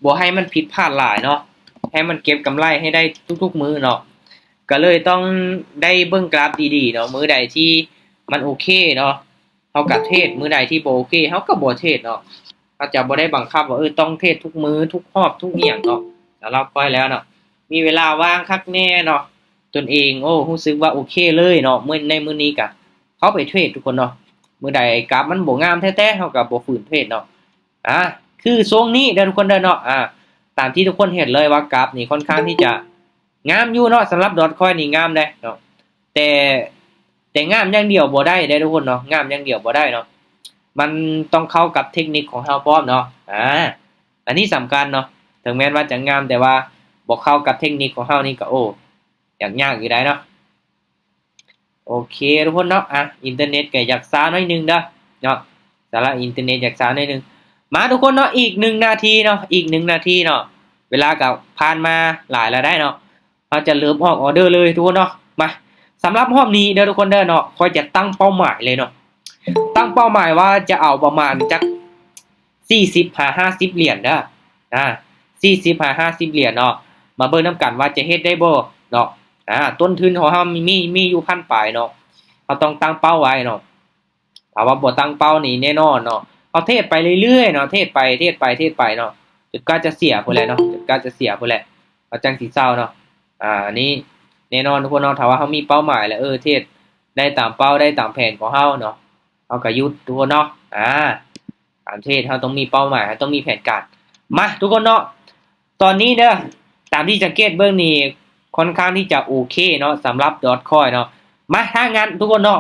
ບໍ່ໃຫ້ມັນຜິດພາດຫຼາຍເນາະ ໃຫ້ມັນເກັບກຳໄລໃຫ້ໄດ້ທຸກໆມື້ເນາະ ກໍເລີຍຕ້ອງໄດ້ເບິ່ງກຣາຟດີໆເນາະ ມື້ໃດທີ່ມັນໂອເຄເນາະ ເຮົາກໍເທຣດ ມື້ໃດທີ່ບໍ່ໂອເຄ ເຮົາກໍບໍ່ເທຣດເນາະ ເຮົາຈະບໍ່ໄດ້ບັງຄັບວ່າ ເອີ ຕ້ອງເທຣດທຸກມື້ ທຸກຮອບ ທຸກອີ່ຫຍັງເນາະ ສຳລັບຂ້ອຍແລ້ວເນາະ ມີເວລາວ່າງຄັກແນ່ເນາະ ຕົນເອງ ໂອ້ ຮູ້ສຶກວ່າໂອເຄເລີຍເນາະ ມື້ ໃນມື້ນີ້ກະເຂົ້າໄປເທຣດທຸກຄົນເນາະ ມື້ໃດກຣາຟມັນບໍ່ງາມແທ້ໆ ເຮົາກໍບໍ່ຝືນເທຣດເນາະ ອ່າ ຄືຊ່ວງນີ້ເດີທຸກຄົນເດີເນາະ ອ່າ ຕາມທີ່ທຸກຄົນເຫັນເລີຍວ່າກຣາຟນີ້ຄ່ອນຂ້າງທີ່ຈະງາມຢູ່ເນາະ ສຳລັບດອດຄອຍນີ້ງາມເດ້ເນາະ ແຕ່ ແຕ່ງາມຢ່າງດຽວບໍ່ໄດ້ເດ້ທຸກຄົນເນາະ ງາມຢ່າງດຽວບໍ່ໄດ້ເນາະ ມັນຕ້ອງເຂົ້າກັບເທັກນິກຂອງເຮົາພ້ອມເນາະ ອ່າ ອັນນີ້ສຳຄັນເນາະ ເຖິງແມ່ນວ່າຈະງາມ ແຕ່ວ່າບໍ່ເຂົ້າກັບເທັກນິກຂອງເຮົານີ້ກໍ ໂອ້ ຍາກໆຢູ່ໄດ໋ເນາະ ໂອເຄທຸກຄົນເນາະ ອ່ະ ອິນເຕີເນັດກໍຢາກຊ້າໜ້ອຍໜຶ່ງເດີເນາະ ສາລະອິນເຕີເນັດຢາກຊ້າໜ້ອຍໜຶ່ງ ມາທຸກຄົນເນາະ ອີກໜຶ່ງນາທີເນາະ ອີກໜຶ່ງນາທີເນາະ ເວລາກໍຜ່ານມາຫຼາຍແລ້ວໄດ໋ເນາະ ເຮົາຈະເລີ່ມອອກອໍເດີເລີຍທຸກຄົນເນາະ ມາ ສຳລັບຮອບນີ້ເດີທຸກຄົນເດີເນາະ ຂ້ອຍຈະຕັ້ງເປົ້າໝາຍເລີຍເນາະ ຕັ້ງເປົ້າໝາຍວ່າຈະເອົາປະມານຈັກ ສີ່ສິບຫາຫ້າສິບຫຼຽນເດີ ອ່າ ສີ່ສິບຫາຫ້າສິບຫຼຽນເນາະ ມາເບິ່ງນຳກັນວ່າຈະເຮັດໄດ້ບໍ່ເນາະ ອ່າ ຕົ້ນທຶນຂອງເຮົາມີ ມີຢູ່ພັນປາຍເນາະ ເຮົາຕ້ອງຕັ້ງເປົ້າໄວ້ເນາະ ຖ້າວ່າບໍ່ຕັ້ງເປົ້ານີ້ແນ່ນອນເນາະ ເຮົາເທຣດໄປເລື້ອຍໆເນາະ ເທຣດໄປ ເທຣດໄປ ເທຣດໄປເນາະ ຈົນກວ່າຈະເສຍພຸ້ນແຫຼະເນາະ ຈົນກວ່າຈະເສຍພຸ້ນແຫຼະ ເຮົາຈັ່ງຊິເຊົາເນາະ ອ່າ ອັນນີ້ແນ່ນອນທຸກຄົນເນາະ ຖ້າວ່າເຮົາມີເປົ້າໝາຍແລ້ວ ເອີ ເທຣດໄດ້ຕາມເປົ້າ ໄດ້ຕາມແຜນຂອງເຮົາເນາະ ເຮົາກໍຢຸດທຸກຄົນເນາະ ອ່າ ການເທຣດເຮົາຕ້ອງມີເປົ້າໝາຍ ເຮົາຕ້ອງມີແຜນການ ມາທຸກຄົນເນາະ ຕອນນີ້ເດີ ຕາມທີ່ສັງເກດເບິ່ງນີ້ ຄ່ອນຂ້າງທີ່ຈະໂອເຄເນາະ ສຳລັບດອດຄອຍເນາະ ມາ ຖ້າຊັ້ນທຸກຄົນເນາະ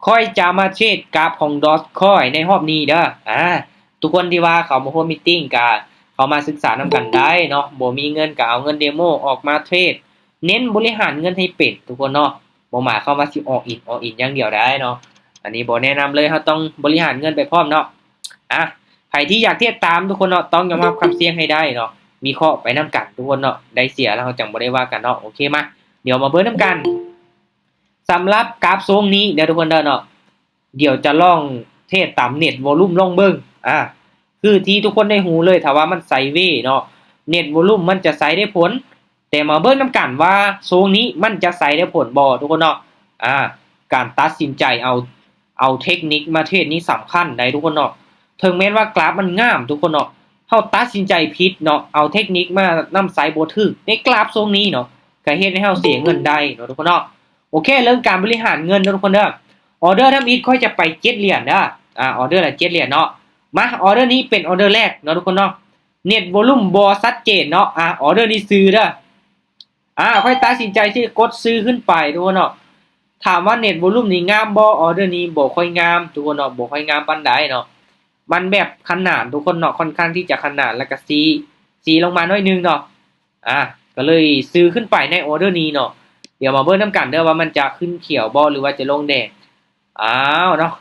ຂ້ອຍຈະມາເທຣດກາບຂອງດອດຄອຍໃນຮອບນີ້ເດີ ອ່າ ທຸກຄົນທີ່ວ່າເຂົ້າມາຮ່ວມມີດຕິງ ກະເຂົ້າມາສຶກສານຳກັນໄດ້ເນາະ ບໍ່ມີເງິນກະເອົາເງິນເດໂມອອກມາເທຣດ ເນັ້ນບໍລິຫານເງິນໃຫ້ເປັນທຸກຄົນເນາະ ບໍ່ໝາຍຄວາມວ່າຊິ all in all in ຢ່າງດຽວໄດ້ເນາະ ອັນນີ້ບໍ່ແນະນຳເລີຍ ເຮົາຕ້ອງບໍລິຫານເງິນໄປພ້ອມເນາະ ອ່ະ ໃຜທີ່ຢາກເທຣດຕາມທຸກຄົນເນາະ ຕ້ອງຍອມຮັບຄວາມສ່ຽງໃຫ້ໄດ້ເນາະ ວິເຄາະໄປນຳກັນທຸກຄົນເນາະ ໄດ້ເສຍແລ້ວເຮົາຈັ່ງບໍ່ໄດ້ວ່າກັນເນາະ ໂອເຄ ມາ ດຽວມາເບິ່ງນຳກັນ ສຳລັບກາບຊົງນີ້ເດີທຸກຄົນເດີເນາະ ດຽວຈະລອງເທຣດຕາມເນັດວໍລຸ່ມລອງເບິ່ງ ອ່າ ຄືທີ່ທຸກຄົນໄດ້ຮູ້ເລີຍ ຖ້າວ່າມັນໄຊເວເນາະ ເນັດວໍລຸ່ມມັນຈະໃຊ້ໄດ້ຜົນ ແຕ່ມາເບິ່ງນຳກັນວ່າຊ່ວງນີ້ມັນຈະໃຊ້ໄດ້ຜົນບໍ່ທຸກຄົນເນາະ ອ່າ ການຕັດສິນໃຈເອົາ ເອົາເທັກນິກມາເທຣດນີ້ສຳຄັນໃດ໋ທຸກຄົນເນາະ ເຖິງແມ່ນວ່າກຣາຟມັນງາມທຸກຄົນເນາະ ເຮົາຕັດສິນໃຈຜິດເນາະ ເອົາເທັກນິກມານຳໃຊ້ບໍ່ຖືກ ໃນກຣາຟຊ່ວງນີ້ເນາະ ກະເຮັດໃຫ້ເຮົາເສຍເງິນໄດ້ເນາະທຸກຄົນເນາະ ໂອເຄ ເລື່ອງການບໍລິຫານເງິນເດີທຸກຄົນເດີ ອໍເດີທຳອິດຂ້ອຍຈະໄປເຈັດຫຼຽນເດີ ອ່າ ອໍເດີລະເຈັດຫຼຽນເນາະ ມາ ອໍເດີນີ້ເປັນອໍເດີແລກເນາະທຸກຄົນເນາະ ເນັດວໍລຸ່ມບໍ່ຊັດເຈນເນາະ ອ່າ ອໍເດີນີ້ຊື້ເດີ ອ່າ ຂ້ອຍຕັດສິນໃຈທີ່ກົດຊື້ຂຶ້ນໄປທຸກຄົນເນາະ ຖາມວ່າເນັດວໍລຸ່ມນີ້ງາມບໍ່ ອໍເດີນີ້ບໍ່ຄ່ອຍງາມທຸກຄົນເນາະ ບໍ່ຄ່ອຍງາມປານໃດເນາະ ມັນແບບຂະໜານທຸກຄົນເນາະ ຄ່ອນຂ້າງທີ່ຈະຂະໜານ ແລ້ວກະຊີ້ ຊີ້ລົງມາໜ້ອຍໜຶ່ງເນາະ ອ່າ ກໍເລີຍຊື້ຂຶ້ນໄປໃນອໍເດີນີ້ເນາະ ດຽວມາເບິ່ງນຳກັນເດີວ່າມັນຈະຂຶ້ນຂຽວບໍ່ ຫຼືວ່າຈະລົງແດງ ອ້າວເນາະ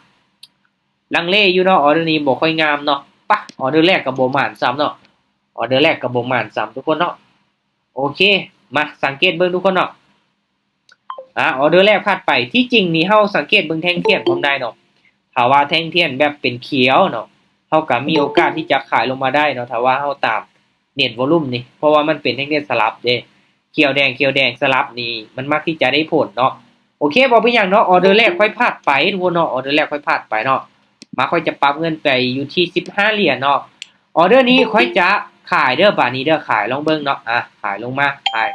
ລັງເລຢູ່ເນາະ ອໍເດີນີ້ບໍ່ຄ່ອຍງາມເນາະ ປະ ອໍເດີແລກກໍບໍ່ໝານຊ້ຳເນາະ ອໍເດີແລກກໍບໍ່ໝານຊ້ຳທຸກຄົນເນາະ ໂອເຄ ມາສັງເກດເບິ່ງທຸກຄົນເນາະ ອ່າ ອໍເດີແລກພາດໄປ ທີ່ຈິງນີ້ເຮົາສັງເກດເບິ່ງແທ່ງທຽນພ້ອມໄດ້ເນາະ ຖ້າວ່າແທ່ງທຽນແບບເປັນຂຽວເນາະ ເຮົາກໍມີໂອກາດທີ່ຈະຂາຍລົງມາໄດ້ເນາະ ຖ້າວ່າເຮົາຕາມເນັດວໍລຸ່ມນີ້ ເພາະວ່າມັນເປັນແທ່ງທຽນສະຫຼັບເດ້ ຂຽວແດງ ຂຽວແດງ ສະຫຼັບນີ້ ມັນມັກທີ່ຈະໄດ້ຜົນເນາະ ໂອເຄ ບໍ່ເປັນຫຍັງເນາະ ອໍເດີແລກຂ້ອຍພາດໄປທຸກຄົນເນາະ ອໍເດີແລກຂ້ອຍພາດໄປເນາະ ມາ ຂ້ອຍຈະປັບເງິນໄປຢູ່ທີ່ສິບຫ້າຫຼຽນເນາະ ອໍເດີນີ້ຂ້ອຍຈະຂາຍເດີ ບາດນີ້ເດີ ຂາຍ ລອງເບິ່ງເນາະ ອ່າ ຂາຍລົງມາ ຂາຍ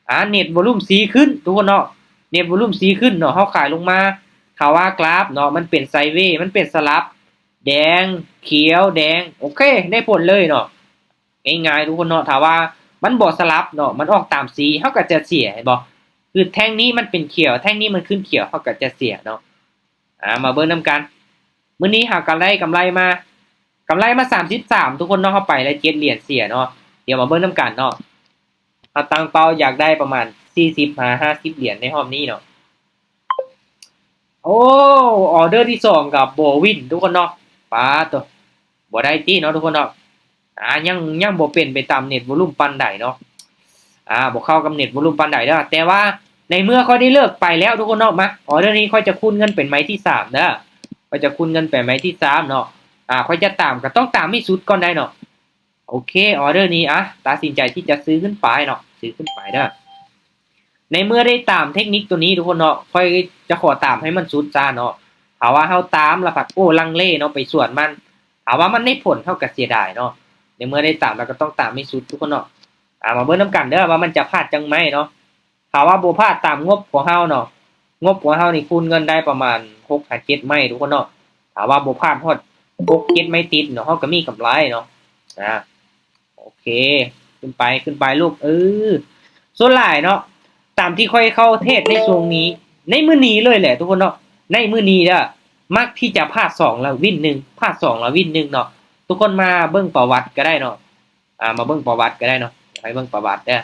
ອ່າ ເນັດວໍລຸ່ມຊີ້ຂຶ້ນທຸກຄົນເນາະ ເນັດວໍລຸ່ມຊີ້ຂຶ້ນເນາະ ເຮົາຂາຍລົງມາ ຖ້າວ່າກຣາຟເນາະ ມັນເປັນໄຊເວ ມັນເປັນສະຫຼັບ ແດງ ຂຽວ ແດງ ໂອເຄ ໄດ້ຜົນເລີຍເນາະ ງ່າຍໆທຸກຄົນເນາະ ຖ້າວ່າມັນບໍ່ສະຫຼັບເນາະ ມັນອອກຕາມສີ ເຮົາກໍຈະເສຍ ເຫັນບໍ່ ຄືແທ່ງນີ້ມັນເປັນຂຽວ ແທ່ງນີ້ມັນຂຶ້ນຂຽວ ເຮົາກໍຈະເສຍເນາະ ອ່າ ມາເບິ່ງນຳກັນ ມື້ນີ້ເຮົາກໍໄດ້ກຳໄລມາ ກຳໄລມາສາມສິບສາມທຸກຄົນເນາະ ເຮົາໄປລະເຈັດຫຼຽນເສຍເນາະ ດຽວມາເບິ່ງນຳກັນເນາະ ເຮົາຕັ້ງເປົ້າຢາກໄດ້ປະມານສີ່ສິບຫາຫ້າສິບຫຼຽນໃນຮອບນີ້ເນາະ ໂອ້ ອໍເດີທີສອງກໍບໍ່ວິນທຸກຄົນເນາະ ປາດໂທ້ ບໍ່ໄດ້ຕິເນາະທຸກຄົນເນາະ ອ່າ ຍັງ ຍັງບໍ່ເປັນໄປຕາມເນັດວໍລຸ່ມປານໃດເນາະ ອ່າ ບໍ່ເຂົ້າກັບເນັດວໍລຸ່ມປານໃດເດີ ແຕ່ວ່າໃນເມື່ອຂ້ອຍໄດ້ເລີກໄປແລ້ວທຸກຄົນເນາະ ມາ ອໍເດີນີ້ຂ້ອຍຈະຄູນເງິນເປັນໄມ້ທີສາມເດີ ຂ້ອຍຈະຄູນເງິນເປັນໄມ້ທີສາມເນາະ ອ່າ ຂ້ອຍຈະຕາມ ກໍຕ້ອງຕາມໃຫ້ສຸດກ່ອນໄດ໋ເນາະ ໂອເຄ ອໍເດີນີ້ ອະ ຕັດສິນໃຈທີ່ຈະຊື້ຂຶ້ນໄປເນາະ ຊື້ຂຶ້ນໄປເດີ. ໃນເມື່ອໄດ້ຕາມເທັກນິກໂຕນີ້ທຸກຄົນເນາະ ຂ້ອຍຈະຂໍຕາມໃຫ້ມັນສຸດຊະເນາະ. ຖ້າວ່າເຮົາຕາມແລ້ວພັດ ໂອ້ ລັງເລເນາະ ໄປສວນມັນ ຖ້າວ່າມັນໄດ້ຜົນ ເຮົາກໍເສຍດາຍເນາະ. ໃນເມື່ອໄດ້ຕາມ ເຮົາກໍຕ້ອງຕາມໃຫ້ສຸດທຸກຄົນເນາະ. ອາ ມາເບິ່ງນຳກັນເດີວ່າມັນຈະພາດຈັກໄມ້ເນາະ. ຖ້າວ່າບໍ່ພາດຕາມງົບຂອງເຮົາເນາະ ງົບຂອງເຮົານີ້ຄູນເງິນໄດ້ປະມານຫົກຫາເຈັດໄມ້ທຸກຄົນເນາະ. ຖ້າວ່າບໍ່ພາດຮອດຫົກເຈັດໄມ້ຕິດເນາະ ເຮົາກໍມີກຳໄລເນາະ. ອາ ໂອເຄ ຂຶ້ນໄປ ຂຶ້ນໄປລູກ ເອີ ສ່ວນຫຼາຍເນາະ ຕາມທີ່ຂ້ອຍເຂົ້າເທຣດໃນຊ່ວງນີ້ ໃນມື້ນີ້ເລີຍແຫຼະທຸກຄົນເນາະ ໃນມື້ນີ້ເດີ ມັກທີ່ຈະພາດສອງແລ້ວວິນໜຶ່ງ ພາດສອງແລ້ວວິນໜຶ່ງເນາະ. ທຸກຄົນມາເບິ່ງປະຫວັດກໍໄດ້ເນາະ ອາ ມາເບິ່ງປະຫວັດກໍໄດ້ເນາະ ໃຫ້ເບິ່ງປະຫວັດເດີ.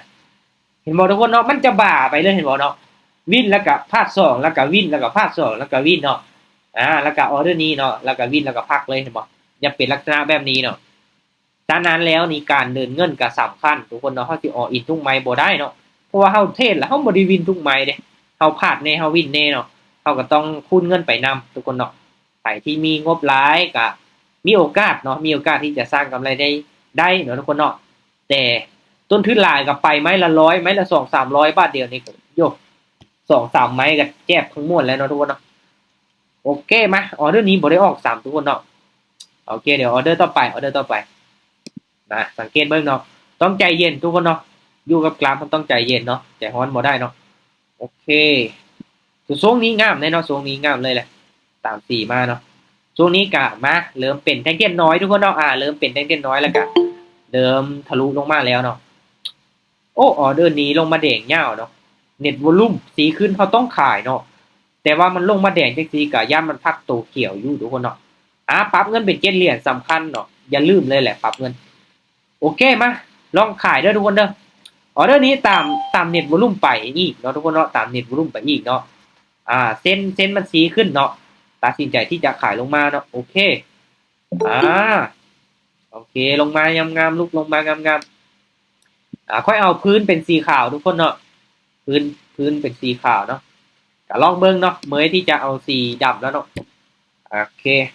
ເຫັນບໍ່ທຸກຄົນເນາະ ມັນຈະບ່າໄປເລີຍ ເຫັນບໍ່ເນາະ ວິນແລ້ວກະພາດສອງ ແລ້ວກະວິນ ແລ້ວກະພາດສອງ ແລ້ວກະວິນເນາະ. ອາ ແລ້ວກະອໍເດີນີ້ເນາະ ແລ້ວກະວິນ ແລ້ວກະພັກເລີຍ ເຫັນບໍ່ ຈະເປັນລັກສະນະແບບນີ້ເນາະ. ສະນັ້ນແລ້ວນີ້ ການເດີນເງິນກໍສຳຄັນທຸກຄົນເນາະ ເຮົາຊິອໍອິນທຸກໄມ້ບໍ່ໄດ້ເນາະ ເພາະວ່າເຮົາເທຣດແລ້ວເຮົາບໍ່ໄດ້ວິນທຸກໄມ້ເດ້ ເຮົາພາດແດ່ ເຮົາວິນແດ່ເນາະ ເຮົາກໍຕ້ອງຄູນເງິນໄປນຳທຸກຄົນເນາະ. ໃຜທີ່ມີງົບຫຼາຍກໍມີໂອກາດເນາະ ມີໂອກາດທີ່ຈະສ້າງກຳໄລໄດ້ ໄດ້ເນາະທຸກຄົນເນາະ. ແຕ່ຕົ້ນທຶນຫຼາຍກໍໄປໄມ້ລະຮ້ອຍ ໄມ້ລະສອງສາມຮ້ອຍ ບາດດຽວນີ້ກໍໂຍ ສອງສາມໄມ້ກໍແຈບທັງໝົດແລ້ວເນາະທຸກຄົນເນາະ. ໂອເຄ ມາ ອໍເດີນີ້ບໍ່ໄດ້ອອກຊ້ຳທຸກຄົນເນາະ. ໂອເຄ ດຽວອໍເດີຕໍ່ໄປ ອໍເດີຕໍ່ໄປ ມາ ສັງເກດເບິ່ງເນາະ ຕ້ອງໃຈເຢັນທຸກຄົນເນາະ. ຢູ່ກັບກຣາຟມັນຕ້ອງໃຈເຢັນເນາະ ໃຈຮ້ອນບໍ່ໄດ້ເນາະ. ໂອເຄ ຊ່ວງນີ້ງາມເລີຍເນາະ ຊ່ວງນີ້ງາມເລີຍແຫຼະ ຕາມສີມາເນາະ. ຊ່ວງນີ້ກະມາເລີ່ມເປັນແທ່ງທຽນນ້ອຍທຸກຄົນເນາະ ອາ ເລີ່ມເປັນແທ່ງທຽນນ້ອຍ ແລ້ວກະເລີ່ມທະລຸລົງມາແລ້ວເນາະ. ໂອ້ ອໍເດີນີ້ລົງມາແດງຍາວເນາະ ເນັດວອລຸ່ມສີຂຶ້ນ ເຮົາຕ້ອງຂາຍເນາະ. ແຕ່ວ່າມັນລົງມາແດງຈັ່ງຊີ້ກະຢ້ານມັນພັກໂຕຂຽວຢູ່ທຸກຄົນເນາະ. ອາ ປັບເງິນເປັນເຈັດຫຼຽນສຳຄັນເນາະ ຢ່າລືມເລີຍແຫຼະ ປັບເງິນ. ໂອເຄ ມາລອງຂາຍເດີທຸກຄົນເດີ. ອໍເດີນີ້ຕາມ ຕາມເນັດວອລຸ່ມໄປອີກເນາະທຸກຄົນເນາະ ຕາມເນັດວອລຸ່ມໄປອີກເນາະ. ອາ ເສັ້ນ ເສັ້ນມັນຊີ້ຂຶ້ນເນາະ ຕັດສິນໃຈທີ່ຈະຂາຍລົງມາເນາະ. ໂອເຄ ອາ ໂອເຄ ລົງມາງາມໆ ລຸກລົງມາງາມໆ. ອາ ຂ້ອຍເອົາພື້ນເປັນສີຂາວທຸກຄົນເນາະ ພື້ນ ພື້ນເປັນສີຂາວເນາະ. ກະລອງເບິ່ງເນາະ ເມີຍທີ່ຈະເອົາສີດຳແລ້ວເນາະ. ໂອເຄ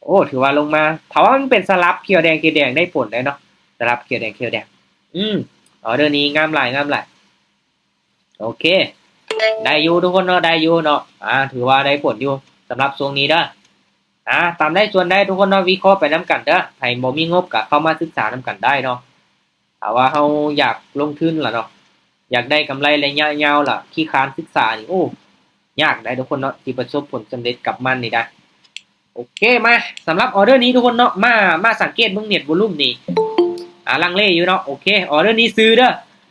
ໂອ້ ຖືວ່າລົງມາ ຖ້າວ່າມັນເປັນສະຫຼັບຂຽວແດງ ຂຽວແດງໄດ້ຜົນໄດ໋ເນາະ ສະຫຼັບຂຽວແດງ ຂຽວແດງ. ອືມ ອໍເດີນີ້ງາມຫຼາຍ ງາມຫຼາຍ. ໂອເຄ ໄດ້ຢູ່ທຸກຄົນເນາະ ໄດ້ຢູ່ເນາະ. ອາ ຖືວ່າໄດ້ຜົນຢູ່ສຳລັບຊ່ວງນີ້ເດີ. ອາ ຕາມໄດ້ສ່ວນໄດ້ທຸກຄົນເນາະ ວິເຄາະໄປນຳກັນເດີ. ໃຜບໍ່ມີງົບກະເຂົ້າມາສຶກສານຳກັນໄດ້ເນາະ. ຖ້າວ່າເຮົາຢາກລົງທຶນລະເນາະ ຢາກໄດ້ກຳໄລໄລຍະຍາວລະ ຂີ້ຄ້ານສຶກສານີ້ ໂອ້ ຍາກໄດ໋ທຸກຄົນເນາະ ທີ່ປະສົບຜົນສຳເລັດກັບມັນນີ້ໄດ໋. ໂອເຄ ມາ ສຳລັບອໍເດີນີ້ທຸກຄົນເນາະ ມາ ມາສັງເກດເບິ່ງເນັດວອລຸ່ມນີ້ ອາ ລັງເລຢູ່ເນາະ. ໂອເຄ ອໍເດີນີ້ຊື້ເດີ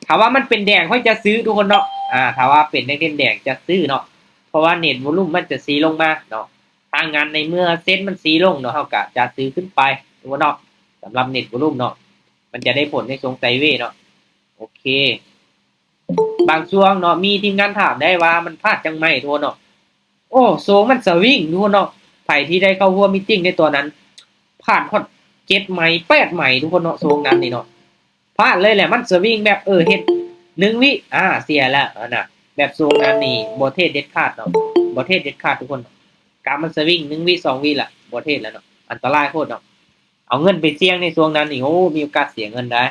ຖ້າວ່າມັນເປັນແດງຂ້ອຍຈະຊື້ທຸກຄົນເນາະ. ອາ ຖ້າວ່າເປັນແດງ ເປັນແດງຈະຊື້ເນາະ ເພາະວ່າເນັດວອລຸ່ມມັນຈະຊີ້ລົງມາເນາະ. ຖ້າງານໃນເມື່ອເສັ້ນມັນຊີ້ລົງເນາະ ເຮົາກະຈະຊື້ຂຶ້ນໄປທຸກຄົນເນາະ. ສຳລັບເນັດວອລຸ່ມເນາະ ມັນຈະໄດ້ຜົນໃນຊ່ວງໄຊເວເນາະ. ໂອເຄ ບາງຊ່ວງເນາະ ມີທີມງານຖາມໄດ້ວ່າມັນພາດຈັກໄມ້ທຸກຄົນເນາະ. ໂອ້ ໂຊງມັນສະວິງທຸກຄົນເນາະ. ໃຜທີ່ໄດ້ເຂົ້າຮ່ວມມີດຕິ້ງໃນຕອນນັ້ນ ພາດຮອດເຈັດໄມ້ ແປດໄມ້ທຸກຄົນເນາະ ໂຊງນັ້ນນີ້ເນາະ. ພາດເລີຍແຫຼະ ມັນສະວິງແບບ ເອີ ເຮັດໜຶ່ງວິ ອາ ເສຍແລ້ວຫັ້ນນະ. ແບບໂຊງນັ້ນນີ້ບໍ່ເທຣດເດັດຂາດເນາະ ບໍ່ເທຣດເດັດຂາດທຸກຄົນ. ການມັນສະວິງໜຶ່ງວິສອງວິລະ ບໍ່ເທຣດແລ້ວເນາະ ອັນຕະລາຍໂພດເນາະ. ເອົາເງິນໄປສ່ຽງໃນຊ່ວງນັ້ນນີ້ ໂອ້ ມີໂອກາດເສຍເງິນໄດ໋.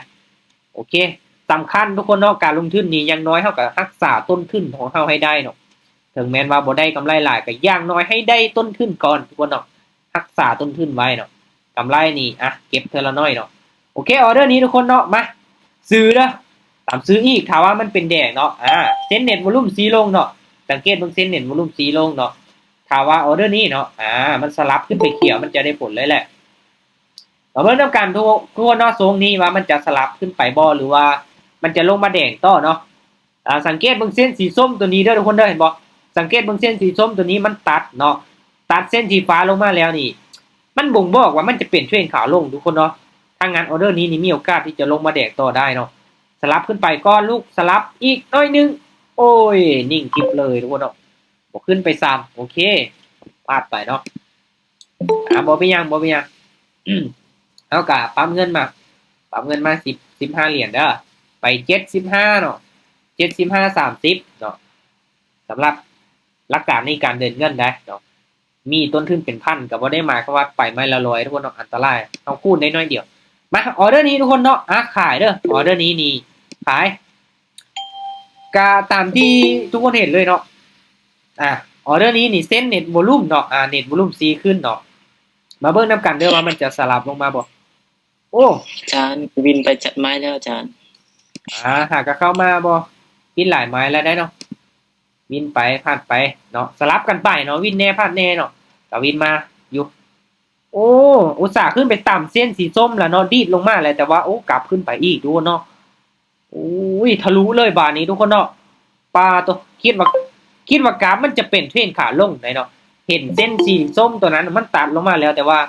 ໂອເຄ ສຳຄັນທຸກຄົນເນາະ ການລົງທຶນນີ້ ຢ່າງໜ້ອຍເຮົາກໍຮັກສາຕົ້ນທຶນຂອງເຮົາໃຫ້ໄດ້ເນາະ. ເຖິງແມ່ນວ່າບໍ່ໄດ້ກຳໄລຫຼາຍ ກໍຢ່າງໜ້ອຍໃຫ້ໄດ້ຕົ້ນທຶນກ່ອນທຸກຄົນເນາະ. ຮັກສາຕົ້ນທຶນໄວ້ເນາະ ກຳໄລນີ້ ອະ ເກັບເທື່ອລະໜ້ອຍເນາະ. ໂອເຄ ອໍເດີນີ້ທຸກຄົນເນາະ ມາຊື້ເດີ ຕາມຊື້ອີກ. ຖ້າວ່າມັນເປັນແດງເນາະ ອາ ເສັ້ນເນັດວອລຸ່ມຊີ້ລົງເນາະ ສັງເກດເບິ່ງເສັ້ນເນັດວອລຸ່ມຊີ້ລົງເນາະ. ຖ້າວ່າອໍເດີນີ້ເນາະ ອາ ມັນສະຫຼັບຂຶ້ນໄປຂຽວ ມັນຈະໄດ້ຜົນເລີຍແຫຼະ. ມາເບິ່ງນຳກັນທຸກ ທຸກຄົນເນາະ ຊົງນີ້ວ່າມັນຈະສະຫຼັບຂຶ້ນໄປບໍ່ ຫຼືວ່າມັນຈະລົງມາແດງຕໍ່ເນາະ. ອາ ສັງເກດເບິ່ງເສັ້ນສີສົ້ມຕົວນີ້ເດີທຸກຄົນເດີ ເຫັນບໍ່? ສັງເກດເບິ່ງເສັ້ນສີສົ້ມຕົວນີ້ ມັນຕັດເນາະ ຕັດເສັ້ນສີຟ້າລົງມາແລ້ວນີ້ ມັນບົ່ງບອກວ່າມັນຈະເປັນເທຣນຂາລົງທຸກຄົນເນາະ. ຖ້າງານອໍເດີນີ້ນີ້ ມີໂອກາດທີ່ຈະລົງມາແດງຕໍ່ໄດ້ເນາະ. ສະຫຼັບຂຶ້ນໄປກ່ອນລູກ ສະຫຼັບອີກໜ້ອຍໜຶ່ງ ໂອ້ຍ ນິ່ງກິບເລີຍທຸກຄົນເນາະ ບໍ່ຂຶ້ນໄປຊ້ຳ. ໂອເຄ ພາດໄປເນາະ. ອາ ບໍ່ເປັນຫຍັງ ບໍ່ເປັນຫຍັງ ເຮົາກະປັບເງິນມາ ປັບເງິນມາສິບ ສິບຫ້າຫຼຽນເດີ ໄປເຈັດສິບຫ້າເນາະ ເຈັດສິບຫ້າ ສາມສິບເນາະ. ສຳລັບຫຼັກການໃນການເດີນເງິນໄດ໋ເນາະ ມີຕົ້ນທຶນເປັນພັນ ກໍບໍ່ໄດ້ໝາຍຄວາມວ່າໄປໄມ້ລະຮ້ອຍທຸກຄົນເນາະ ອັນຕະລາຍ. ເຮົາຄູນໄດ້ໜ້ອຍດຽວ ມາ ອໍເດີນີ້ທຸກຄົນເນາະ ອ່າ ຂາຍເດີ ອໍເດີນີ້ນີ້ຂາຍ ກະຕາມທີ່ທຸກຄົນເຫັນເລີຍເນາະ ອ່າ ອໍເດີນີ້ນີ້ເຊັນເນັດວໍລຸ່ມເນາະ ອ່າ ເນັດວໍລຸ່ມສີ່ຂຶ້ນເນາະ ມາເບິ່ງນຳກັນເດີວ່າມັນຈະສະຫຼັບລົງມາບໍ່ ໂອ້ ອາຈານ ວິນໄປຈັດໄມ້ແລ້ວອາຈານ ອ່າ ຫາກະເຂົ້າມາບໍ່ ວິນຫຼາຍໄມ້ແລ້ວໄດ໋ເນາະ ວິນໄປ ພາດໄປເນາະ ສະຫຼັບກັນໄປເນາະ ວິນແດ່ ພາດແດ່ເນາະ ກະວິນມາຢູ່ ໂອ້ ອຸດສ່າຂຶ້ນໄປຕຳເສັ້ນສີສົ້ມແລ້ວເນາະ ດີດລົງມາແລ້ວ ແຕ່ວ່າ ໂອ້ ກັບຂຶ້ນໄປອີກທຸກຄົນເນາະ ໂອ້ຍ ທະລຸເລີຍບາດນີ້ທຸກຄົນເນາະ ປາໂຕ ຄິດວ່າ ຄິດວ່າກາບມັນຈະເປັນເທຣນຂາລົງໄດ໋ເນາະ ເຫັນເສັ້ນສີສົ້ມໂຕນັ້ນມັນຕັດລົງມາແລ້ວ ແຕ່ວ່າ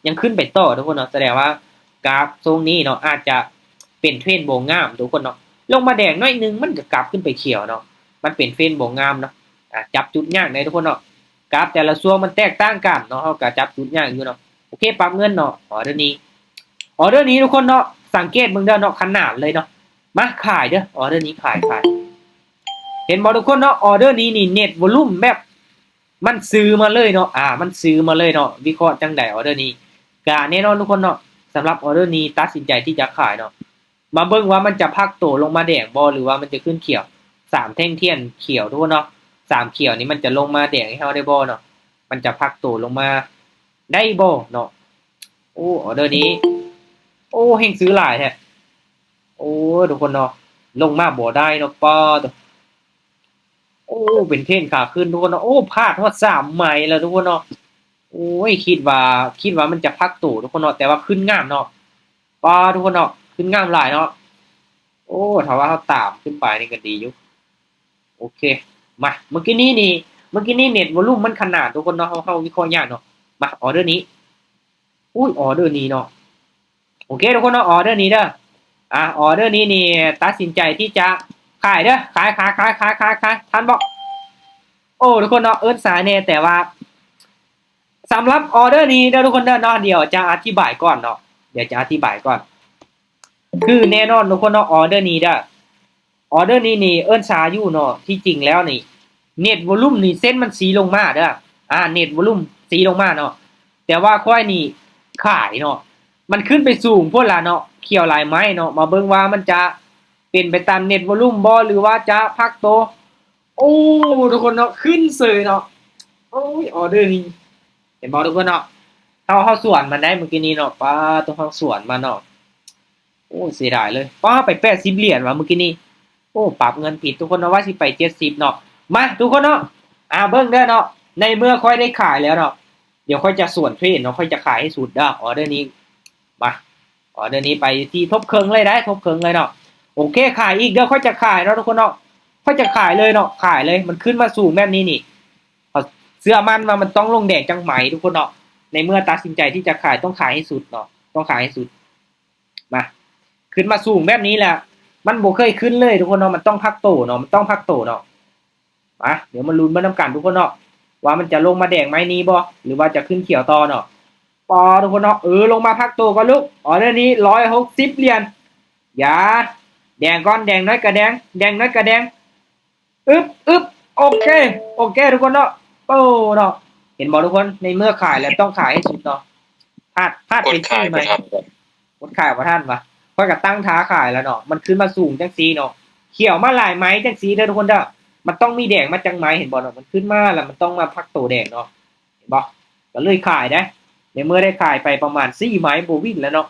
ຍັງຂຶ້ນໄປຕໍ່ທຸກຄົນເນາະ ສະແດງວ່າກາບຊົງນີ້ເນາະ ອາດຈະເປັນເທຣນບໍ່ງາມທຸກຄົນເນາະ ລົງມາແດງໜ້ອຍໜຶ່ງ ມັນກະກັບຂຶ້ນໄປຂຽວເນາະ ມັນເປັນເທຣນບໍ່ງາມເນາະ ອ່າ ຈັບຈຸດຍາກໄດ໋ທຸກຄົນເນາະ ກາບແຕ່ລະຊ່ວງມັນແຕກຕ່າງກັນເນາະ ເຮົາກະຈັບຈຸດຍາກຢູ່ເນາະ ໂອເຄ ປັບເງິນເນາະ ອໍເດີນີ້ ອໍເດີນີ້ທຸກຄົນເນາະ ສັງເກດເບິ່ງເດີເນາະ ຂະໜາດເລີຍເນາະ ມາຂາຍເດີ ອໍເດີນີ້ຂາຍ ຂາຍ ເຫັນບໍ່ທຸກຄົນເນາະ ອໍເດີນີ້ນີ້ເນັດວໍລຸ່ມແບບ ມັນຊື້ມາເລີຍເນາະ ອ່າ ມັນຊື້ມາເລີຍເນາະ ວິເຄາະຈັ່ງໃດອໍເດີນີ້ ກະແນ່ນອນທຸກຄົນເນາະ ສຳລັບອໍເດີນີ້ຕັດສິນໃຈທີ່ຈະຂາຍເນາະ ມາເບິ່ງວ່າມັນຈະພັກໂຕລົງມາແດງບໍ່ ຫຼືວ່າມັນຈະຂຶ້ນຂຽວ ສາມແທ່ງທຽນຂຽວທຸກຄົນເນາະ ສາມຂຽວນີ້ມັນຈະລົງມາແດງໃຫ້ເຮົາໄດ້ບໍ່ເນາະ ມັນຈະພັກໂຕລົງມາໄດ້ບໍ່ເນາະ ໂອ້ ອໍເດີນີ້ ໂອ້ ແຮ່ງຊື້ຫຼາຍແທ້ ໂອ້ ທຸກຄົນເນາະ ລົງມາບໍ່ໄດ້ເນາະ ປາໂຕ ໂອ້ ເປັນເທຣນຂາຂຶ້ນທຸກຄົນເນາະ ໂອ້ ພາດຮອດສາມໄມ້ແລ້ວທຸກຄົນເນາະ ໂອ້ຍ ຄິດວ່າ ຄິດວ່າມັນຈະພັກໂຕທຸກຄົນເນາະ ແຕ່ວ່າຂຶ້ນງາມເນາະ ປາ ທຸກຄົນເນາະ ຂຶ້ນງາມຫຼາຍເນາະ ໂອ້ ຖ້າວ່າເຮົາຕາມຂຶ້ນໄປນີ້ກະດີຢູ່ ໂອເຄ ມາ ເມື່ອກີ້ນີ້ນີ້ ເມື່ອກີ້ນີ້ເນັດວໍລຸ່ມມັນຂະໜາດທຸກຄົນເນາະ ເຮົາ ເຮົາວິເຄາະຍາກເນາະ ມາ ອໍເດີນີ້ ອຸ້ຍ ອໍເດີນີ້ເນາະ ໂອເຄທຸກຄົນເນາະ ອໍເດີນີ້ເດີ ອ່າ ອໍເດີນີ້ນີ້ຕັດສິນໃຈທີ່ຈະຂາຍເດີ ຂາຍ ຂາຍ ຂາຍ ຂາຍ ຂາຍ ຂາຍ ທັນບໍ່ ໂອ້ ທຸກຄົນເນາະ ເອີ້ນສາຍແດ່ ແຕ່ວ່າ ສຳລັບອໍເດີນີ້ເດີທຸກຄົນເດີເນາະ ດຽວຈະອະທິບາຍກ່ອນເນາະ ດຽວຈະອະທິບາຍກ່ອນ ຄືແນ່ນອນທຸກຄົນເນາະ ອໍເດີນີ້ເດີ ອໍເດີນີ້ນີ້ເອີ້ນຊາຢູ່ເນາະ ທີ່ຈິງແລ້ວນີ້ ເນັດວໍລຸ່ມນີ້ເສັ້ນມັນຊີ້ລົງມາເດີ ອ່າ ເນັດວໍລຸ່ມຊີ້ລົງມາເນາະ ແຕ່ວ່າຂ້ອຍນີ້ຂາຍເນາະ ມັນຂຶ້ນໄປສູງໂພດລະເນາະ ຂຽວຫຼາຍໄມ້ເນາະ ມາເບິ່ງວ່າມັນຈະເປັນໄປຕາມເນັດວໍລຸ່ມບໍ່ ຫຼືວ່າຈະພັກໂຕ ໂອ້ ທຸກຄົນເນາະ ຂຶ້ນເສີຍເນາະ ໂອ້ຍ ອໍເດີນີ້ ເຫັນບໍ່ທຸກຄົນເນາະ ເຮົາ ເຮົາສວນມັນໄດ໋ມື້ກີ້ນີ້ເນາະ ປາໂຕ ເຮົາສວນມັນເນາະ ໂອ້ ເສຍດາຍເລີຍ ປາ ໄປແປດສິບຫຼຽນວ່າມື້ກີ້ນີ້ ໂອ້ ປັບເງິນຜິດທຸກຄົນເນາະ ວ່າຊິໄປເຈັດສິບເນາະ ມາທຸກຄົນເນາະ ອ່າ ເບິ່ງເດີເນາະ ໃນເມື່ອຂ້ອຍໄດ້ຂາຍແລ້ວເນາະ ດຽວຂ້ອຍຈະສວນເທຣນເນາະ ຂ້ອຍຈະຂາຍໃຫ້ສຸດເດີ ອໍເດີນີ້ ມາ ອໍເດີນີ້ໄປທີ່ທົບເຄິ່ງເລີຍໄດ໋ ທົບເຄິ່ງເລີຍເນາະ ໂອເຄ ຂາຍອີກເດີ ຂ້ອຍຈະຂາຍເນາະທຸກຄົນເນາະ ຂ້ອຍຈະຂາຍເລີຍເນາະ ຂາຍເລີຍ ມັນຂຶ້ນມາສູງແບບນີ້ນີ້ ເຊື່ອໝັ້ນວ່າມັນຕ້ອງລົງແດງຈັກໄມ້ທຸກຄົນເນາະ ໃນເມື່ອຕັດສິນໃຈທີ່ຈະຂາຍ ຕ້ອງຂາຍໃຫ້ສຸດເນາະ ຕ້ອງຂາຍໃຫ້ສຸດ ມາ ຂຶ້ນມາສູງແບບນີ້ແຫຼະ ມັນບໍ່ເຄີຍຂຶ້ນເລີຍທຸກຄົນເນາະ ມັນຕ້ອງພັກໂຕເນາະ ມັນຕ້ອງພັກໂຕເນາະ ມາ ດຽວມາລຸ້ນເບິ່ງນຳກັນທຸກຄົນເນາະ ວ່າມັນຈະລົງມາແດງໄມ້ນີ້ບໍ່ ຫຼືວ່າຈະຂຶ້ນຂຽວຕໍ່ເນາະ ປາ ທຸກຄົນເນາະ ເອີ ລົງມາພັກໂຕກ່ອນລູກ ອໍເດີນີ້ຮ້ອຍຫົກສິບຫຼຽນ ຢ່າ ແດງກ່ອນ ແດງໜ້ອຍກະແດງ ແດງໜ້ອຍກະແດງ ອຶບ ອຶບ ໂອເຄ ໂອເຄທຸກຄົນເນາະ ໂອ້ເນາະ ເຫັນບໍ່ທຸກຄົນ ໃນເມື່ອຂາຍແລ້ວຕ້ອງຂາຍໃຫ້ສຸດເນາະ ພາດ ພາດໄປຊື້ໃໝ່ ກົດຂາຍບໍ່ທັນຫວາ ຂ້ອຍກະຕັ້ງທ່າຂາຍແລ້ວເນາະ ມັນຂຶ້ນມາສູງຈັ່ງຊີ້ເນາະ ຂຽວມາຫຼາຍໄມ້ຈັ່ງຊີ້ເດີທຸກຄົນເດີ ມັນຕ້ອງມີແດງມາຈັກໄມ້ ເຫັນບໍ່ເນາະ ມັນຂຶ້ນມາແລ້ວມັນຕ້ອງມາພັກໂຕແດງເນາະ ເຫັນບໍ່ ກະເລີຍຂາຍເດ້ ໃນເມື່ອໄດ້ຂາຍໄປປະມານສີ່ໄມ້ບໍ່ວິນແລ້ວເນາະ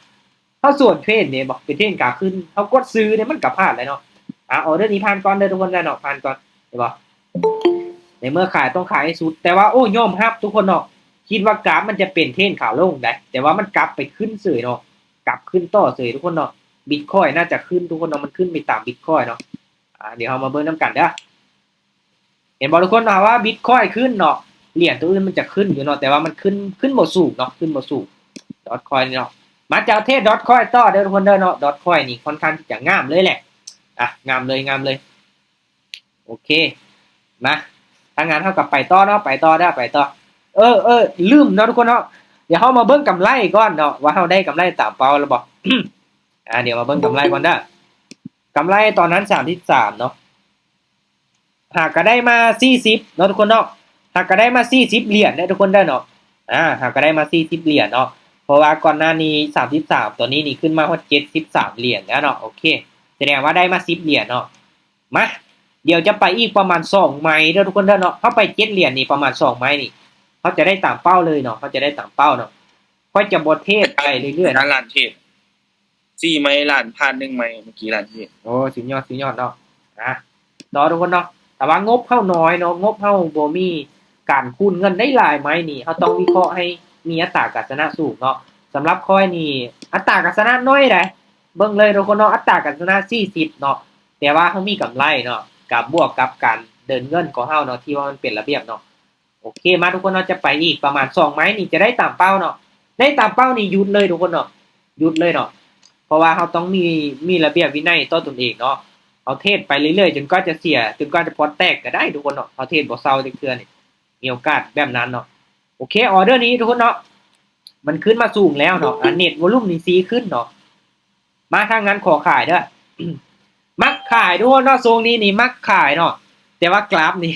ເຮົາສວນເທຣນເດ້ບໍ່ ເປັນເທຣນຂາຂຶ້ນ ເຮົາກົດຊື້ເດ້ ມັນກະພາດແຫຼະເນາະ ອ່າ ອໍເດີນີ້ຜ່ານກ່ອນເດີທຸກຄົນເດີເນາະ ຜ່ານກ່ອນ ເຫັນບໍ່ ໃນເມື່ອຂາຍຕ້ອງຂາຍໃຫ້ສຸດ ແຕ່ວ່າ ໂອ້ ຍອມຮັບທຸກຄົນເນາະ ຄິດວ່າກາຟມັນຈະເປັນເທຣນຂາລົງໄດ໋ ແຕ່ວ່າມັນກັບໄປຂຶ້ນເສີຍເນາະ ກັບຂຶ້ນຕໍ່ເສີຍທຸກຄົນເນາະ ບິດຄອຍໜ້າຈະຂຶ້ນທຸກຄົນເນາະ ມັນຂຶ້ນໄປຕາມບິດຄອຍເນາະ ອ່າ ດຽວເຮົາມາເບິ່ງນຳກັນເດີ ເຫັນບໍ່ທຸກຄົນເນາະ ວ່າບິດຄອຍຂຶ້ນເນາະ ຫຼຽນໂຕອື່ນມັນຈະຂຶ້ນຢູ່ເນາະ ແຕ່ວ່າມັນຂຶ້ນ ຂຶ້ນບໍ່ສູງເນາະ ຂຶ້ນບໍ່ສູງ ດອດຄອຍນີ້ເນາະ ມາຈາກເທຣດດອດຄອຍຕໍ່ເດີທຸກຄົນເດີເນາະ ດອດຄອຍນີ້ຄ່ອນຂ້າງທີ່ຈະງາມເລີຍແຫຼະ ອ່ະ ງາມເລີຍ ງາມເລີຍ ໂອເຄ ມາ ຖ້າງນັ້ນເຮົາກະໄປຕໍ່ເນາະ ໄປຕໍ່ເດີ ໄປຕໍ່ ເອີ ເອີ ລືມເນາະທຸກຄົນເນາະ ດຽວເຮົາມາເບິ່ງກຳໄລກ່ອນເນາະ ວ່າເຮົາໄດ້ກຳໄລຕາມເປົ້າແລ້ວບໍ່ ອ່າ ດຽວມາເບິ່ງກຳໄລກ່ອນເດີ ກຳໄລຕອນນັ້ນສາມສິບສາມເນາະ ຫາກະໄດ້ມາສີ່ສິບເນາະທຸກຄົນເນາະ ຫາກະໄດ້ມາສີ່ສິບຫຼຽນເດີທຸກຄົນເດີເນາະ ອ່າ ຫາກະໄດ້ມາສີ່ສິບຫຼຽນເນາະ ເພາະວ່າກ່ອນໜ້ານີ້ສາມສິບສາມ ຕອນນີ້ນີ້ຂຶ້ນມາຮອດເຈັດສິບສາມຫຼຽນແລ້ວເນາະ. ໂອເຄ ສະແດງວ່າໄດ້ມາສິບຫຼຽນເນາະ. ມາ ດຽວຈະໄປອີກປະມານສອງໄມ້ເດີທຸກຄົນເດີເນາະ. ເຮົາໄປເຈັດຫຼຽນນີ້ ປະມານສອງໄມ້ນີ້ ເຮົາຈະໄດ້ຕາມເປົ້າເລີຍເນາະ ເຮົາຈະໄດ້ຕາມເປົ້າເນາະ. ຂ້ອຍຈະບໍ່ເທຣດໄປເລື້ອຍໆ ລ້ານເທຣດ ສີ່ໄມ້ລ້ານ ຜ່ານໜຶ່ງໄມ້ເມື່ອກີ້ລ້ານເທຣດ. ໂອ້ ສຸດຍອດ ສຸດຍອດເນາະ. ອ່າ ເນາະທຸກຄົນເນາະ ແຕ່ວ່າງົບເຮົານ້ອຍເນາະ ງົບເຮົາບໍ່ມີການຄູນເງິນໄດ້ຫຼາຍໄມ້ນີ້ ເຮົາຕ້ອງວິເຄາະໃຫ້ມີອັດຕາການຊະນະສູງເນາະ. ສຳລັບຂ້ອຍນີ້ ອັດຕາການຊະນະນ້ອຍໃດ ເບິ່ງເລີຍທຸກຄົນເນາະ ອັດຕາການຊະນະສີ່ສິບເນາະ ແຕ່ວ່າເຮົາມີກຳໄລເນາະ ກະບວກກັບການເດີນເງິນຂອງເຮົາເນາະ ທີ່ວ່າມັນເປັນລະບຽບເນາະ. ໂອເຄ ມາທຸກຄົນເນາະ ຈະໄປອີກປະມານສອງໄມ້ນີ້ ຈະໄດ້ຕາມເປົ້າເນາະ ໄດ້ຕາມເປົ້ານີ້ຢຸດເລີຍທຸກຄົນເນາະ ຢຸດເລີຍເນາະ. ເພາະວ່າເຮົາຕ້ອງມີ ມີລະບຽບວິໄນຕໍ່ຕົນເອງເນາະ. ເຮົາເທຣດໄປເລື້ອຍໆ ຈົນກວ່າຈະເສຍ ຈົນກວ່າຈະພອດແຕກກະໄດ້ທຸກຄົນເນາະ ເຮົາເທຣດບໍ່ເຊົາຈັກເທື່ອນີ້ ມີໂອກາດແບບນັ້ນເນາະ. ໂອເຄ ອໍເດີນີ້ທຸກຄົນເນາະ ມັນຂຶ້ນມາສູງແລ້ວເນາະ ອາ ເນັດວອລຸມນີ້ຊີ້ຂຶ້ນເນາະ. ມາທາງນັ້ນຂໍຂາຍເດີ ມັກຂາຍທຸກຄົນເນາະ ຊ່ວງນີ້ນີ້ມັກຂາຍເນາະ. ແຕ່ວ່າກຣາຟນີ້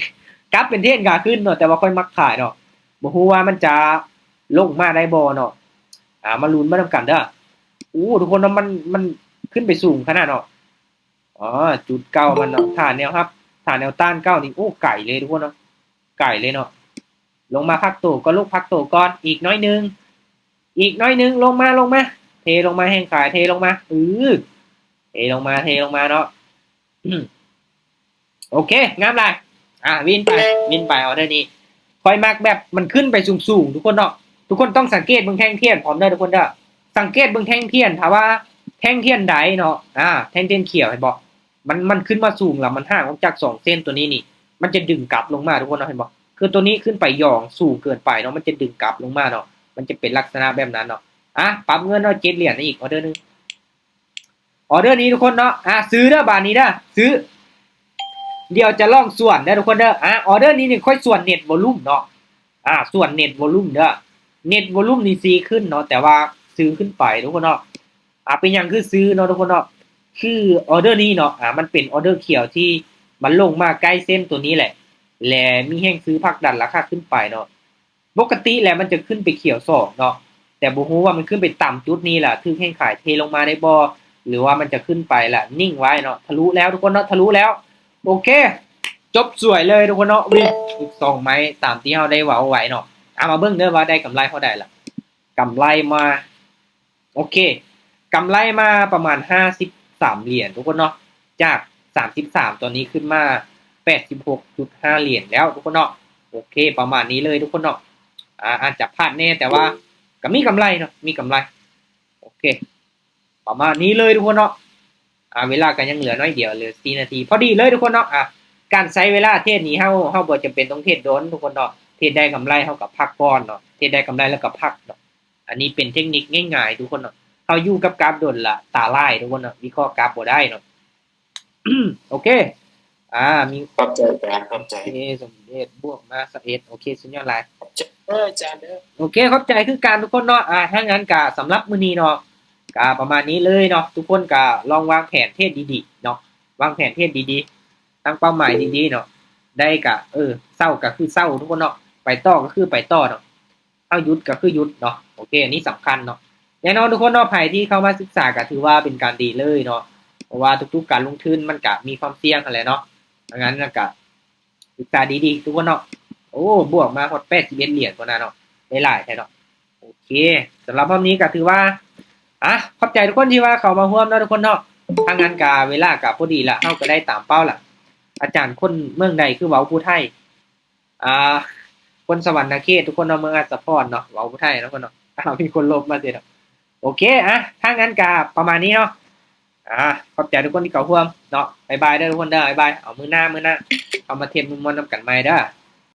ກາຟເປັນເທຣນຂາຂຶ້ນເນາະ ແຕ່ວ່າຂ້ອຍມັກຂາຍເນາະ ບໍ່ຮູ້ວ່າມັນຈະລົງມາໄດ້ບໍ່ເນາະ. ອ່າ ມາລຸ້ນມານຳກັນເດີ. ໂອ້ ທຸກຄົນເນາະ ມັນ ມັນຂຶ້ນໄປສູງຂະໜາດເນາະ. ອໍ ຈຸດເກົ່າມັນເນາະ ຖານແນວຮັບ ຖານແນວຕ້ານເກົ່ານີ້ ໂອ້ ໄກເລີຍທຸກຄົນເນາະ ໄກເລີຍເນາະ. ລົງມາພັກໂຕກ່ອນລູກ ພັກໂຕກ່ອນ ອີກໜ້ອຍໜຶ່ງ ອີກໜ້ອຍໜຶ່ງ ລົງມາ ລົງມາ ເທລົງມາ ແຮງຂາຍເທລົງມາ ເອີ ເທລົງມາ ເທລົງມາເນາະ. ໂອເຄ ງາມຫຼາຍ. ອ່າ ວິນໄປ ວິນໄປ ອໍເດີນີ້ ຂ້ອຍມັກແບບມັນຂຶ້ນໄປສູງໆ ທຸກຄົນເນາະ. ທຸກຄົນຕ້ອງສັງເກດເບິ່ງແທ່ງທຽນພ້ອມເດີທຸກຄົນເດີ ສັງເກດເບິ່ງແທ່ງທຽນ ຖ້າວ່າແທ່ງທຽນໃດເນາະ ອ່າ ແທ່ງທຽນຂຽວເຫັນບໍ່ ມັນ ມັນຂຶ້ນມາສູງແລ້ວ ມັນຫ່າງອອກຈາກສອງເສັ້ນຕົວນີ້ນີ້ ມັນຈະດຶງກັບລົງມາທຸກຄົນເນາະ ເຫັນບໍ່? ຄືຕົວນີ້ຂຶ້ນໄປຢອງສູງເກີນໄປເນາະ ມັນຈະດຶງກັບລົງມາເນາະ ມັນຈະເປັນລັກສະນະແບບນັ້ນເນາະ. ອ່ະ ປັບເງິນເນາະ ເຈັດຫຼຽນອີກ ອໍເດີໜຶ່ງ ອໍເດີນີ້ທຸກຄົນເນາະ. ອ່ະ ຊື້ເດີບາດນີ້ເດີ ຊື້ ດຽວຈະລອງສ່ວນເດີທຸກຄົນເດີ. ອ່ະ ອໍເດີນີ້ນີ້ຂ້ອຍສ່ວນເນັດວອລຸມເນາະ ອ່າ ສ່ວນເນັດວອລຸມເດີ ເນັດວອລຸມນີ້ຊີ້ຂຶ້ນເນາະ ແຕ່ວ່າຊື້ຂຶ້ນໄປທຸກຄົນເນາະ. ອ່າ ເປັນຫຍັງຄືຊື້ເນາະທຸກຄົນເນາະ ຄືອໍເດີນີ້ເນາະ ອ່າ ມັນເປັນອໍເດີຂຽວທີ່ມັນລົງມາໃກ້ເສັ້ນຕົວນີ້ແຫຼະ ແລະ ມີແຮງຊື້ຜັກດັນລາຄາຂຶ້ນໄປເນາະ. ປົກກະຕິແລ້ວມັນຈະຂຶ້ນໄປຂຽວສອງເນາະ ແຕ່ບໍ່ຮູ້ວ່າມັນຂຶ້ນໄປຕຳຈຸດນີ້ລະ ຖືກແຮງຂາຍເທລົງມາໄດ້ບໍ່ ຫຼືວ່າມັນຈະຂຶ້ນໄປລະ ນິ່ງໄວ້ເນາະ. ທະລຸແລ້ວທຸກຄົນເນາະ ທະລຸແລ້ວ. ໂອເຄ ຈົບສວຍເລີຍທຸກຄົນເນາະ ວິນອີກສອງໄມ້ຕາມທີ່ເຮົາໄດ້ເວົ້າໄວ້ເນາະ. ເອົາມາເບິ່ງເດີວ່າໄດ້ກຳໄລເທົ່າໃດລະ ກຳໄລມາ ໂອເຄ ກຳໄລມາປະມານຫ້າສິບສາມຫຼຽນທຸກຄົນເນາະ ຈາກສາມສິບສາມ ຕອນນີ້ຂຶ້ນມາແປດສິບຫົກຈຸດຫ້າຫຼຽນແລ້ວທຸກຄົນເນາະ. ໂອເຄ ປະມານນີ້ເລີຍທຸກຄົນເນາະ ອາ ອາດຈະພາດແດ່ ແຕ່ວ່າກະມີກຳໄລເນາະ ມີກຳໄລ. ໂອເຄ ປະມານນີ້ເລີຍທຸກຄົນເນາະ. ອາ ເວລາກໍຍັງເຫຼືອໜ້ອຍດຽວ ເຫຼືອສີ່ນາທີ ພໍດີເລີຍທຸກຄົນເນາະ. ອາ ການໃຊ້ເວລາເທຣດນີ້ ເຮົາ ເຮົາບໍ່ຈຳເປັນຕ້ອງເທຣດດົນທຸກຄົນເນາະ ເທຣດໄດ້ກຳໄລເຮົາກໍພັກກ່ອນເນາະ ເທຣດໄດ້ກຳໄລແລ້ວກໍພັກເນາະ. ອັນນີ້ເປັນເທັກນິກງ່າຍໆທຸກຄົນເນາະ ເຮົາຢູ່ກັບກາຟດົນລະຕາລາຍທຸກຄົນເນາະ ວິເຄາະກາຟບໍ່ໄດ້ເນາະ. ໂອເຄ ອາ ມີ ຂອບໃຈອາຈານ ຂອບໃຈ ໂອເຄ ສົມເດັດບວກມາຊາວເອັດ ໂອເຄ ສຸດຍອດຫຼາຍ ຂອບໃຈເດີອາຈານເດີ. ໂອເຄ ຂອບໃຈຄືກັນທຸກຄົນເນາະ. ອາ ຖ້າຊັ້ນກະສຳລັບມື້ນີ້ເນາະ ກະປະມານນີ້ເລີຍເນາະ. ທຸກຄົນກະລອງວາງແຜນເທຣດດີໆເນາະ ວາງແຜນເທຣດດີໆ ຕັ້ງເປົ້າໝາຍດີໆເນາະ. ໄດ້ກະ ເອີ ເຊົາກະຄືເຊົາທຸກຄົນເນາະ ໄປຕໍ່ກະຄືໄປຕໍ່ເນາະ ເຮົາຢຸດກໍຄືຢຸດເນາະ. ໂອເຄ ອັນນີ້ສຳຄັນເນາະ. ແນ່ນອນທຸກຄົນເນາະ ໃຜທີ່ເຂົ້າມາສຶກສາກໍຖືວ່າເປັນການດີເລີຍເນາະ ເພາະວ່າທຸກໆການລົງທຶນມັນກະມີຄວາມສ່ຽງຫັ້ນແຫຼະເນາະ. ດັ່ງນັ້ນກໍສຶກສາດີໆທຸກຄົນເນາະ. ໂອ້ ບວກມາຮອດແປດສິບເອັດຫຼຽນພຸ້ນນະເນາະ ໄດ້ຫຼາຍແທ້ເນາະ. ໂອເຄ ສຳລັບຮອບນີ້ກໍຖືວ່າ ອາ ຂອບໃຈທຸກຄົນທີ່ວ່າເຂົ້າມາຮ່ວມເນາະທຸກຄົນເນາະ. ຖ້າຊັ້ນກໍເວລາກໍພໍດີລະ ເຮົາກໍໄດ້ຕາມເປົ້າລະ. ອາຈານຄົນເມືອງໃດຄືເວົ້າຜູ້ໄທ? ອ່າ ຄົນສະຫວັນນະເຂດທຸກຄົນເນາະ ເມືອງອັດສະພອນເນາະ ເວົ້າຜູ້ໄທເນາະເພິ່ນເນາະ. ອ້າວ ມີຄົນລົບມາເສຍເນາະ. ໂອເຄ ອ່ະ ຖ້າຊັ້ນກະປະມານນີ້ເນາະ. ອ່າ ຂອບໃຈທຸກຄົນທີ່ເຂົ້າຮ່ວມເນາະ. ບາຍບາຍເດີທຸກຄົນເດີ ບາຍບາຍ. ເອົາມື້ໜ້າ ມື້ໜ້າເຮົາມາເທດມ່ວນໆນຳກັນໃໝ່ເດີ.